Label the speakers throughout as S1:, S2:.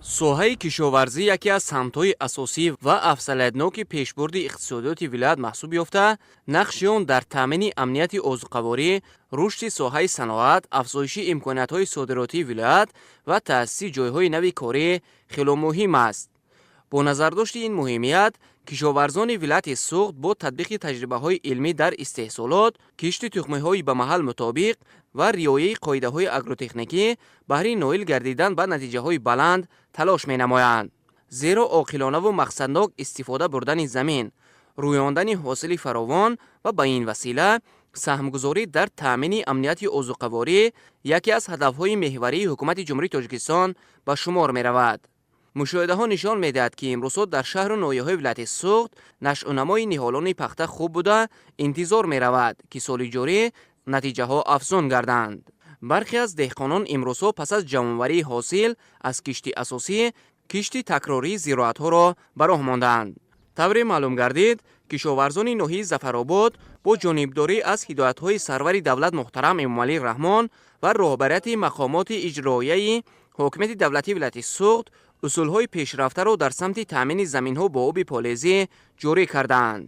S1: Соҳаи кишоварзӣ яке аз самтҳои асосӣ ва афзалиятноки пешбурди иқтисодиёти вилоят маҳсуб ёфта, нақши он дар таъмини амнияти озуқаворӣ, рушди соҳаи саноат, афзоиши имкониятҳои содиротии вилоят ва таъсиси ҷойҳои нави корӣ хело муҳим аст. Бо назардошти ин муҳимият, кишоварзони вилояти Суғд бо татбиқи таҷрибаҳои илмӣ дар истеҳсолот, кишти тухмиҳои ба маҳал мутобиқ ва риояи қоидаҳои агротехникӣ баҳри ноил гардидан ба натиҷаҳои баланд талош менамоянд. Зеро оқилонаву мақсаднок истифода бурдани замин, рӯёндани ҳосили фаровон ва ба ин васила саҳмгузорӣ дар таъмини амнияти озуқаворӣ яке аз ҳадафҳои меҳварии Ҳукумати Ҷумҳурии Тоҷикистон ба шумор меравад. Мушоҳидаҳо нишон медиҳад, ки имрӯзҳо дар шаҳру ноҳияҳои вилояти Суғд нашъунамои ниҳолони пахта хуб буда, интизор меравад, ки соли ҷорӣ натиҷаҳо афзун гарданд. Бархе аз деҳқонон имрӯзҳо пас аз ҷамъоварии ҳосил аз кишти асосӣ кишти такрории зироатҳоро ба роҳ мондаанд. Тавре маълум гардид, кишоварзони ноҳияи Зафаробод бо ҷонибдорӣ аз ҳидоятҳои сарвари давлат муҳтарам Эмомалӣ Раҳмон ва роҳбарияти мақомоти иҷроияи ҳокимияти давлатии вилояти Суғд усулҳои пешрафтаро дар самти таъмини заминҳо бо оби полезӣ ҷорӣ кардаанд.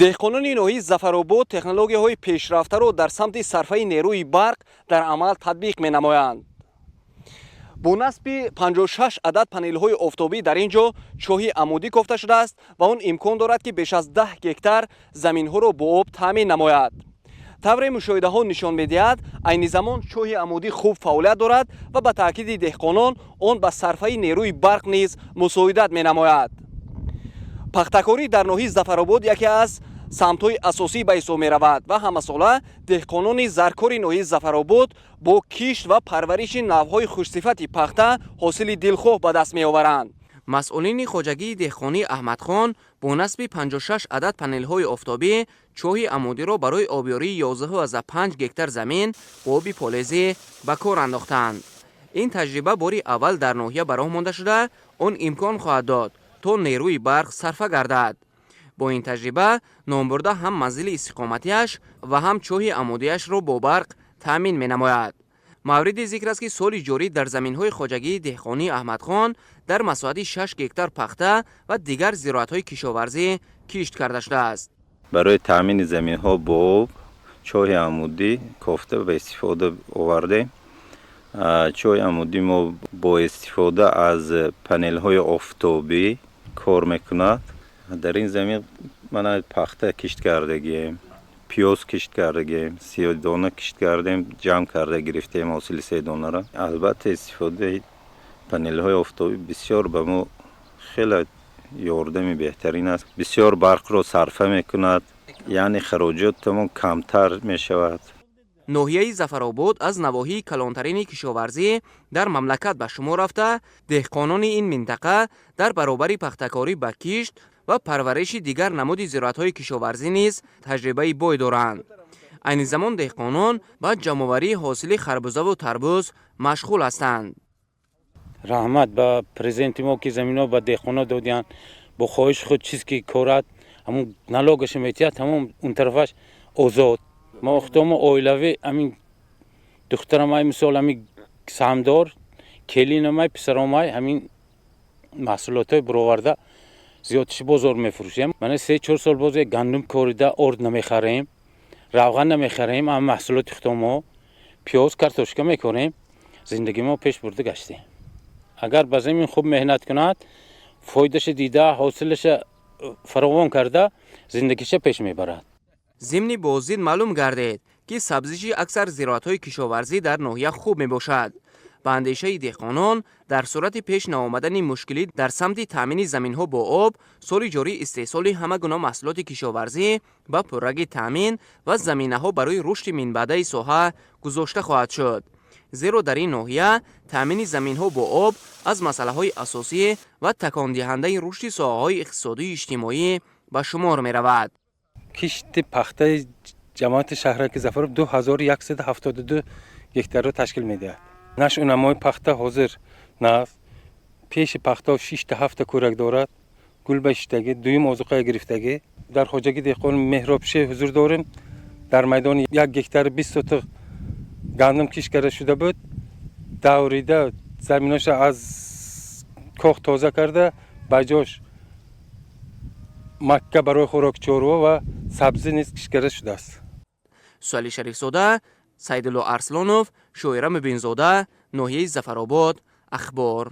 S1: Деҳқонони ноҳияи Зафаробод технологияҳои пешрафтаро дар самти сарфаи нерӯи барқ дар амал татбиқ менамоянд. Бо насби 56 адад панелҳои офтобӣ дар ин ҷо чоҳи амудӣ кофта шудааст ва он имкон дорад, ки беш аз 10 гектар заминҳоро бо об таъмин намояд. Тавре мушоҳидаҳо нишон медиҳад, айни замон чоҳи амудӣ хуб фаъолият дорад ва ба таъкиди деҳқонон он ба сарфаи нерӯи барқ низ мусоидат менамояд. Пахтакорӣ дар ноҳияи Зафаробод яке аз самтҳои асосӣ ба ҳисоб меравад ва ҳамасола деҳқонони заркори ноҳияи Зафаробод бо кишт ва парвариши навъҳои хушсифати пахта ҳосили дилхоҳ ба даст меоваранд. Масъулини хоҷагии деҳқонии Аҳмадхон бо насби 56 адад панелҳои офтобӣ чоҳи амудиро барои обёрии 11,5 гектар замин бо оби полезӣ ба кор андохтанд. Ин таҷриба бори аввал дар ноҳия ба роҳ монда шуда, он имкон хоҳад дод, то нерӯи барқ сарфа гардад. Бо ин таҷриба номбурда ҳам манзили истиқоматиаш ва ҳам чоҳи амудиашро бо барқ таъмин менамояд. Мавриди зикр аст, ки соли ҷорӣ дар заминҳои хоҷагии деҳқонии Аҳмадхон дар масоҳати 6 гектар пахта ва дигар зироатҳои кишоварзӣ кишт карда шудааст.
S2: Барои таъмини заминҳо бо об чоҳи амудӣ кофта ба истифода овардем. Чоҳи амудӣ мо бо истифода аз панелҳои офтобӣ кор мекунад. Дар ин замин мана пахта кишт кардагием, пиёз кишт кардагием, сиёдона кишт кардем, ҷамъ карда гирифтем ҳосили седонаро. Албатта, истифодаи панелҳои офтобӣ бисёр ба мо хеле ёрдами беҳтарин аст, бисёр барқро сарфа мекунад, яъне хароҷотамон камтар мешавад.
S1: Ноҳияи Зафаробод аз навоҳии калонтарини кишоварзӣ дар мамлакат ба шумор рафта, деҳқонони ин минтақа дар баробари пахтакорӣ ба кишт ва парвариши дигар намуди зироатҳои кишоварзӣ низ таҷрибаи бой доранд. Айни замон деҳқонон ба ҷамъоварии ҳосили харбузаву тарбуз машғул ҳастанд.
S3: Раҳмат ба президенти мо, ки заминҳо ба деҳқонҳо додиянд. Бо хоҳиши худ чиз ки корад, ҳамун налогаша метиҳад, ҳамон он тарафаш озод. Мо худомо оилавӣ, ҳамин духтарамай, мисол, ҳамин саҳмдор, келинамай, писаромай, ҳамин маҳсулотҳои буроварда зиёдши бозор мефурӯшем. Мана 3-4 сол боз гандум корида, орд намехарем, равған намехарем, ҳама маҳсулоти худомо, пиёз, картошка мекорем, зиндагӣ мо пеш бурда гаштем. Агар ба замин хуб меҳнат кунад, фоидаша дида, ҳосилаша фаровон карда, зиндагиша пеш мебарад.
S1: Зимни боздид маълум гардид, ки сабзиши аксар зироатҳои кишоварзӣ дар ноҳия хуб мебошад. Ба андешаи деҳқонон, дар сурати пеш наомадани мушкилӣ дар самти таъмини заминҳо бо об, соли ҷорӣ истеҳсоли ҳама гуна маҳсулоти кишоварзӣ ба пуррагӣ таъмин ва заминаҳо барои рушди минбаъдаи соҳа гузошта хоҳад шуд, зеро дар ин ноҳия таъмини заминҳо бо об аз масъалаҳои асосӣ ва такондиҳандаи рушди соҳаҳои иқтисодию иҷтимоӣ ба шумор меравад.
S4: Кишти пахтаи ҷамоати шаҳраки Зафароб 2172 гектарро ташкил медиҳад. Нашъунамои пахта ҳозир нағз, пеши пахтао шишта ҳафта кӯрак дорад, гулба шиштагӣ, дуюм озуқая гирифтагӣ. Дар хоҷагии деҳқон Меҳробше ҳузур дорем. Дар майдони 1 гектару 20 сотиқ гандум кишт карда шуда буд. Даврида заминоша аз Коҳ тоза карда, ба ҷош макка барои хӯроки чорво ва сабзӣ низ кишт карда шудааст.
S1: Суали Шарифзода, Саидулло Арслонов, Шоира Мубинзода, ноҳияи Зафаробод, Ахбор.